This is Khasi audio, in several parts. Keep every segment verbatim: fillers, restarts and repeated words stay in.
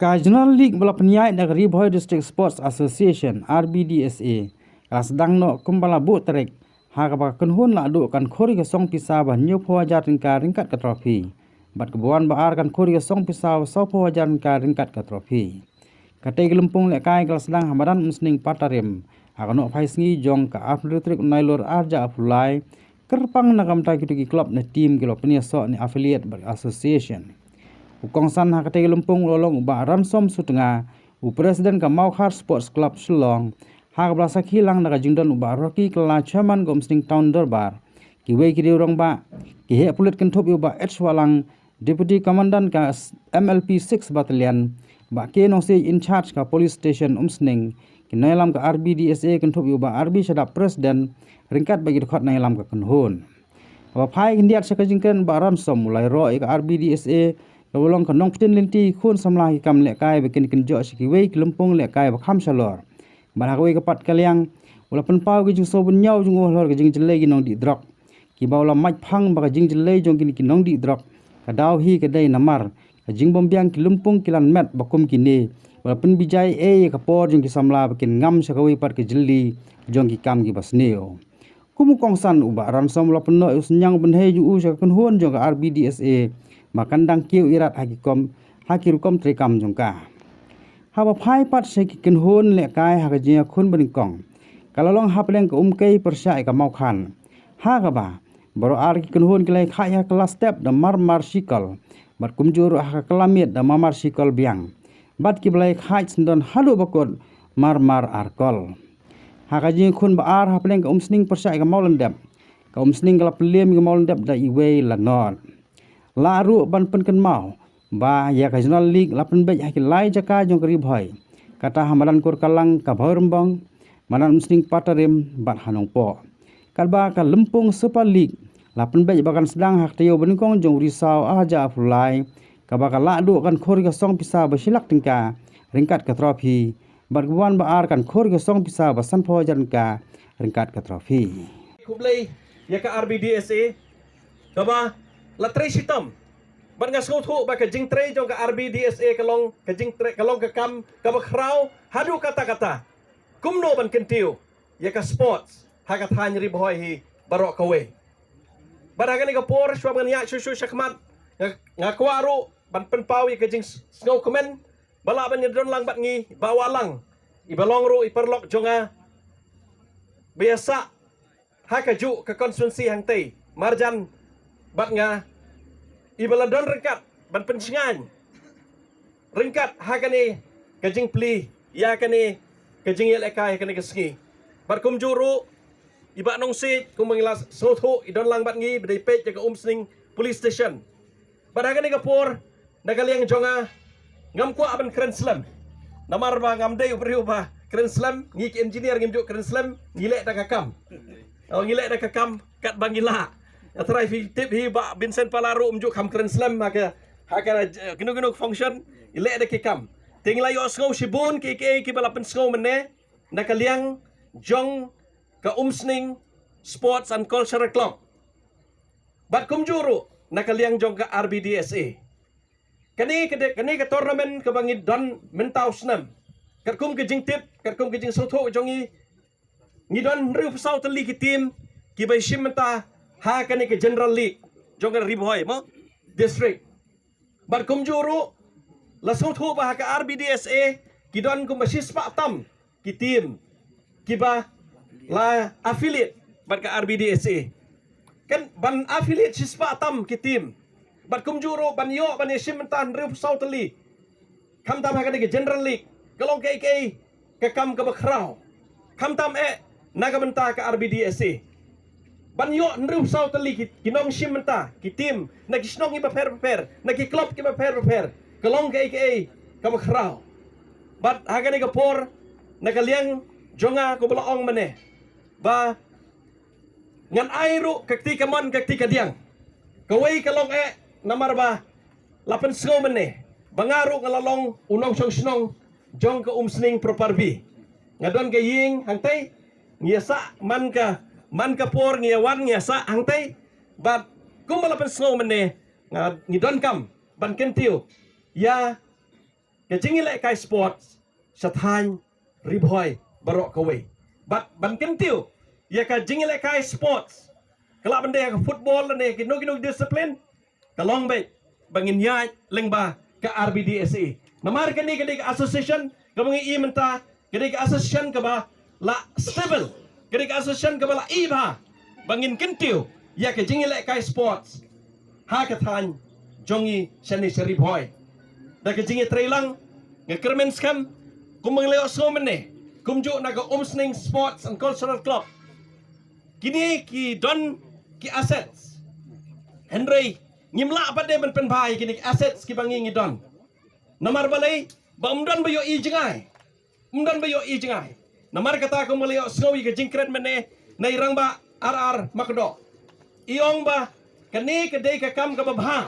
Ka General League ba la pynïaid da ka Ri Bhoi District Sports Association, R B D S A, ka la sdang noh kumba la buh tarik, ha kaba ka kynhun la duh kan khur ïa ka song pisa ba hynñiewphew hajar tyngka ryngkat ka trophy. Bad kaba wan ba ar kan khur ïa ka song pisa ba sawphew hajar tyngka ryngkat ka trophy. Katei ka lympung lehkai ka la sdang ha madan Umsning Patarim, ha ka nohphai sngi jong ka arphew tarik u Nailur arhajar arphew lai, kyrpang na ka bynta kito ki club ne team ki la pynïasoh ne affiliate bad association. U kongsan ha katei ka lympung u la long u Bah Ransom Sutnga, u president ka Mawkhar Sports Club Shillong, ha kaba la sakhi lang da ka jingdon u Bah Rocky Kylla, chairman ka Umsning Town Dorbar, kiwei ki riew rangbah, ki heh pulit kynthup ïa u Bah H Wahlang, Deputy Commandant ka M L P six Battalion, Bah K Nongsiej, in charge ka Police Station Umsning, ki nongïalam ka R B D S A kynthup ïa u Bah R B Shadap, president, ryngkat bad ki dkhot nongïalam ka kynhun. Haba phai khyndiat sha ka jingkren, Bah Ransom u la ïaroh ïa ka R B D S A kaba long ka nongpynlong lynti khun samla ha ki kam lehkai ba kin kynjoh sha kiwei ki lympung lehkai ba kham shalor. Bad ha kawei ka pat ka liang, u la pynpaw ka jingsngewbha jong u halor ka jingjyllei ki nongdih drok, kiba u la mait phang ba ka jingjyllei jong kine ki nongdih drok ka daw hi ka dei namar ka jingbymbiang ki lympung ki lan met ba kum kine, ba la pynbijai ei ïa ka por jong ki samla ba kin ngam sha kawei pat ka jylli jong ki kam kiba sniew. Kum u kongsan, u Bah Ransom u la pynnoh ïa u synñiang bynhei jong u sha ka kynhun jong ka R B D S A ba kan dang kiew irat ha ki kom, ha ki rukom treikam jong ka. Haba phai pat sha ki kynhun lehkai ha ka jingïakhun banyngkong, ka la long hapdeng ka Umkei pyrshah ïa ka Mawkhan, ha kaba baroh ar ki kynhun ki la ïakhaiñ ha ka kylla step da marmar shi kol, bad kumjuh ruh ha ka kylla miet da marmar shi kol biang, bad kiba la ïakhaiñ syndon haduh ba kut marmar ar kol. Ha ka jingïakhun ba ar hapdeng ka Umsning pyrshah ïa ka Mawlyndep, ka Umsning ka la pynliem ïa ka Mawlyndep da iwei la nod. Lah ruh ban pynkynmaw ba ïa ka General League la pynbeit ha ki lai jaka jong ka Ri Bhoi, kata ha madan Kurkalang, ka Bhoi Rymbong, madan Umsning Patarim bad ha Nongpoh. Katba ka lympung Super League la pynbeit ba kan sdang ha ka taïew banyngkong jong u Risaw arhajar arphew lai, kaba ka lah duh kan khur ïa ka song pisa ba shi lak tyngka ryngkat ka trophy, bad kaba wan ba ar kan khur ïa ka song pisa ba sanphew hajar tyngka ryngkat ka trophy. Khublei ïa ka R B D S A kaba la trei shitom. Bad nga sngewthuh ba ka jingtrei jong ka R B D S A ka long ka jingtrei, ka long ka kam kaba khraw haduh katta katta. Kumno ban kyntiew ïa ka sports ha ka thaiñ Ri Bhoi hi baroh kawei. Bad ha kane ka por, shuwa ban ïaid shuh shuh shakhmat, nga, nga kwah ruh ban pynpaw ïa ka jingsngewkmen ba lah ban ïadon lang bad ngi Bah Wahlang, iba long ruh i paralok jong nga, ba ïa sah ha kajuh ka constituency hangtei marjan bad nga, iba la don ryngkat ban pynshngaiñ ryngkat ha kane ka jingplie ïa kane ka jingïalehkai ha kane ka sngi. Bad kumjuh ruh i Bah Nongsiej, kumba ngi la sngewthuh, i don lang bad ngi ba dei peit ïa ka Umsning Police Station. Bad ha kane ka por, na ka liang jong nga, ngam kwah ban kren slem. Namar ba ngam dei u briew ba kren slem, ngi ki engineer ngim ju kren slem, ngi leh da ka kam. Oh, ngi leh da ka kam katba ngi lah. Nga tharai phi tip hi, Bah Vincent Pala ruh um ju kham kren slem ha ka, ha ka, eh, kino kino function, ngi leh da ki kam. Te ngi la ïohsngew shibun kiei kiei kiba la pynsngew mynne na ka liang jong ka Umsning Sports and Cultural Club. Bad kumjuh ruh na ka liang jong ka R B D S A. Kane ka de-, kane ka tournament kaba ngi don mynta u snem, katkum ka jingtip, katkum ka jingsngewthuh jong ngi, ngi don hynriewphew saw tylli ki team kiba ïashim bynta ha kane ka General League jong ka Ri Bhoi, mo, District. Bad kumjuh ruh, la sngewthuh ba ha ka R B D S A ki don kumba shispah tam ki team kiba la affiliate bad ka R B D S A. Kan ban affiliate shispah tam ki team, bad kumjuh ruh ban ïoh ban ïashim bynta hynriewphew saw tylli, khamtam ha kane ka General League, ka long kaei kaei ka kam kaba khraw. Khamtam eh na ka bynta ka R B D S A. Ban ïoh hynriewphew saw tylli ki, ki nongshim bynta, ki team, na ki shnong kiba pher bapher, na ki club kiba pher bapher, ka long kaei kaei kaba khraw. Bad ha kane ka por, na ka liang jong nga, kumba la ong mynne, ba ngan ai ruh ka kti kamon ka kti kadiang. Kawei ka long eh, namar ba la pynsngew mynne ba nga ruh nga la long u nongshong shnong jong ka Umsning Property. Nga don ka ïing hangtei, ngi ïa sah man ka, man ka por ngi ïa wan ngi ïa sah hangtei. Bad kumba la pynsngew mynne, nga, ngi donkam ban kyntiew ïa ka jingïalehkai sports sha thaiñ Ri Bhoi baroh kawei. Bad ban kyntiew ïa ka jingïalehkai sports, ka lah ban dei ka football lane kino kino discipline, ka long beit ba ngin ïaid lyngba ka R B D S A. Namar kane ka dei ka association kaba ngi i mynta, ka dei ka association kaba la stable, ka dei ka association kaba la i bha ba ngin kyntiew ïa ka jingïalehkai sports ha ka thaiñ jong ngi shane sha Ri Bhoi. Da ka jingïatreilang, nga kyrmen skhem, kumba ngi la ïohsngew mynne, kumjuh na ka Umsning Sports and Cultural Club, kine ki don ki assets. Hynrei ngim lah pat de ban pynbha ïa kine ki assets kiba ngi ngi don. Namar balei? Ba ym don ba ïohi jngai. Ym don ba ïohi jngai. Namar kata kumba la ïohsngew ïa ka jingkren mynne na i Rangbah R R Makdoh, i ong ba kane ka dei ka kam kaba bha.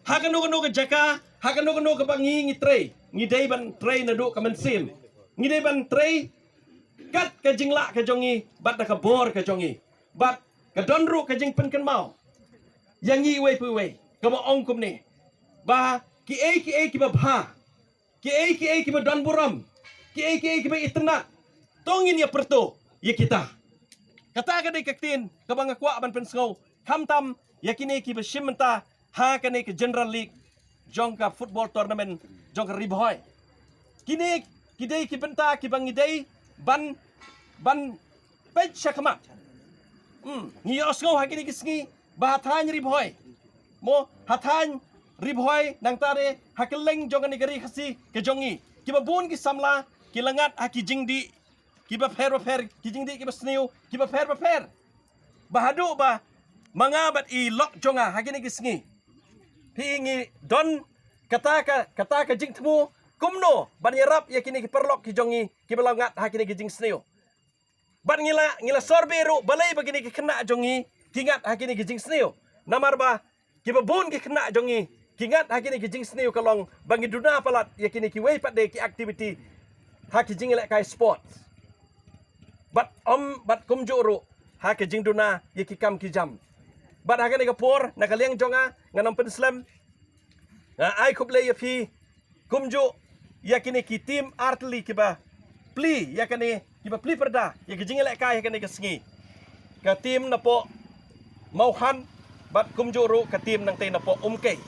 Ha kano kano ka jaka, ha kano kano kaba ngi ngi trei, ngi dei ban trei naduh ka mynsiem. Ngi dei ban trei kat ka jinglah ka jong ngi bad da ka bor ka jong ngi. Bad ka don ruh ka jingpynkynmaw ïa ngi iwei pa iwei, kaba ong kumne, ba kiei kiei kiba bha, kiei kiei kiba don burom, kiei kiei kiba itynnad, to ngin ïa pyrto ïa kita. Kata ka dei ka ktien kaba nga kwah ban pynsngew, khamtam ïa kine kiba shim bynta ha kane ka General League jong ka football tournament jong ka Ri Bhoi. Kine ki dei ki bynta kiba ngi dei ban, ban peit sha khmat. Hmm, ngi ïohsngew ha kine ki sngi ba ha thaiñ Ri Bhoi, mo, ha thaiñ Ri Bhoi nangta re ha kylleng jong kane ka ri Khasi ka jong ngi, kiba bun ki samla ki la ngat ha ki jingdih kiba pher ba pher, ki jingdih kiba sniew kiba pher ba pher. Ba haduh ba ma nga bad i lok jong nga ha kine ki sngi, phi ngi don kata ka, kata ka jingthmu kumno ban ïarap ïa kine ki paralok ki jong ngi kiba la ngat ha kine ki jingsniew. Bad ngi la, ngi la sor beh ruh balei ba kine ki khynnah jong ngi ki ngat ha kine ki jingsniew. Namar ba kiba bun ki khynnah jong ngi ki ngat ha kine ki jingsniew ka long ba ngi duna palat ïa kine kiwei pat de ki activity ha ki jingïalehkai sports. Bad ym, bad kumjuh ruh ha ki jingduna ïa ki kam ki jam. Bad ha kane ka por, na ka liang jong nga, ngan ym pynslem, nga ai khublei ïa phi kumjuh ïa kine ki team artylli kiba plie ïa kane, kiba plie pyrda ïa ki jingïalehkai ha kane ka sngi. Ka team napoh Mawhan bad kumjuh ruh ka team nangtei napoh Umkei.